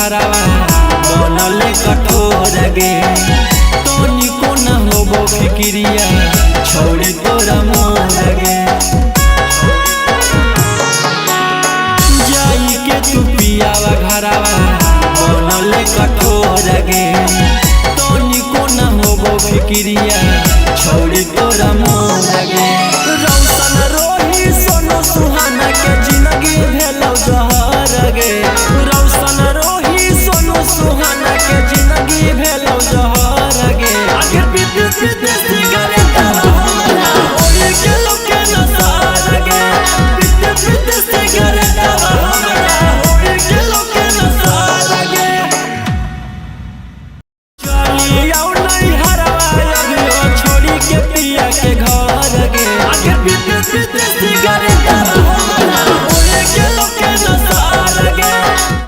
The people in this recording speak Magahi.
घरवा बनले कठोर गे। तनिको न होबो फिक्रिया छोड़ी तोरा मोर गे। जाई के तू पियावा घरवा बनले कठोर गे। तनिको न होबो फिक्रिया छोड़ी तोरा मोर गे। रौशन रोही सोनू सुहाना के जिंदगी भेलौ जहर गे। रौशन रोही सोनू सुहाना के जिंदगी भेलौ जहर गे। आगे पीते पीते सिगरेट हमरा ओढ़ गेलौ के नसार गे। पीते पीते सिगरेट हमरा ओढ़ गेलौ के नसार गे। चली आउ नैहरवा अभियो छोड़ी के पिया के घर गे। आगे पीते पीते सिगरेट